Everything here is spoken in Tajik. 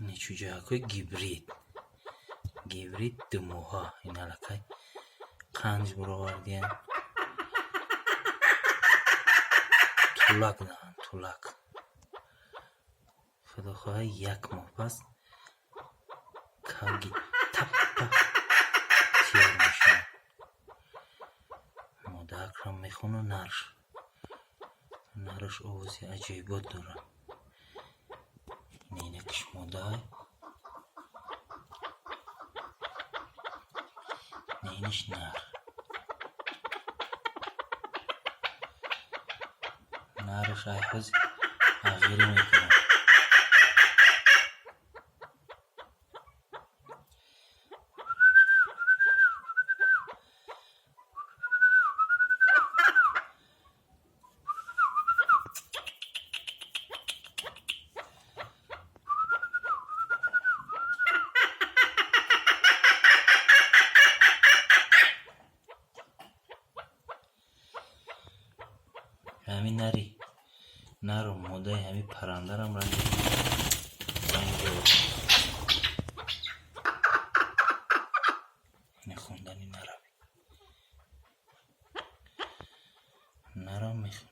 Ини чӯҷаҳакҳои гибрид. Гибрид 2 моҳа. Ин аллакай қанҷ баровардиян. Тулак даҳанд, тулак. Худо хоҳад, як моҳ пас кавги таппа тиёр мешавад. Модаакрам мехонад нарш. Нараш овози аҷоибот дорад. Инакш модаай. Иниш нар. Нараш айҳози ағирӣ мекунад. Ҳамин нари нару модаи ҳамин паррандарам ранги ранги ини хондани нарави. Нарам мехонад.